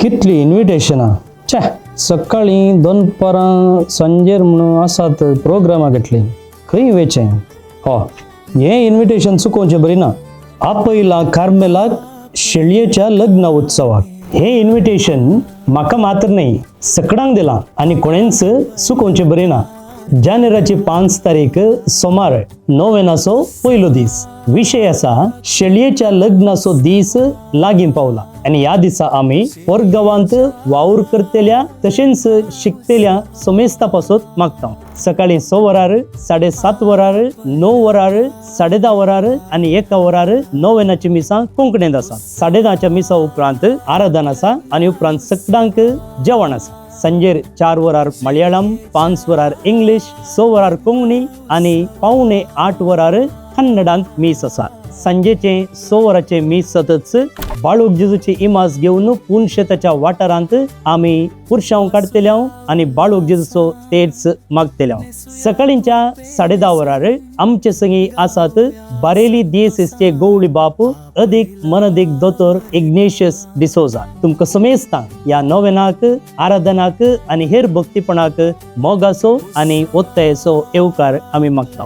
कितली इन्विटेशनां, छे! सकाळीं, दनपारां, सांजेर म्हणून आसात प्रोग्रामां घेतली. खंय वेचें हो? हें इन्विटेशन चुकोवचें बरी ना. आपयला कार्मेलाक शेळयेच्या लग्न उत्सवाक. हें इन्विटेशन म्हाका मात्र न्हय, सकडांक दिलां आनी कोणेंच चुकोवचें बरी ना. जानेराची 5 तारीख, सोमार, नोवेनाचो पयलो दीस. विशय आसा, शेळयेच्या लग्नाचो दीस लागीं पावला आनी ह्या दिसा आमी परगांवांत वावर करतल्या तशेंच शिकतल्या समेस्ता पासत मागता. सकाळी 6 वरार, 7:30 वरार, 9 वरार, 10:30 वरार आनी 1 वरार नोवेनाची मिसां कोंकणींत आसा. 10:30च्या मिसा उपरांत आराधन आसा आनी उपरांत सकडांक जेवण आसा. संजेर 4 वरार मलयाळम, 5 वरार इंग्लीश, 6 वरार कोंकणी आनी 7:45 वरार कन्नडांत मीस आसा. सांजेचे 6 वराचे मीस जातच बाळूक जेजूची इमाज घेवन पुनशेताच्या वाठारांत आमी पुरशांव काडतले आनी बाळूक जेजूचो तेज मागतले. सकाळींच्या 10:30 वरार आमचे संगी आसात बारेली डीएसएसचे गवळी बाप अदीक मनदीक दोतोर इग्नेशियस डिसोजा. तुमकां समेस्तां ह्या नोवेनाक, आराधनाक आनी हेर भक्तीपणाक मोगाचो आनी ओत्तायेचो येवकार आमी मागता.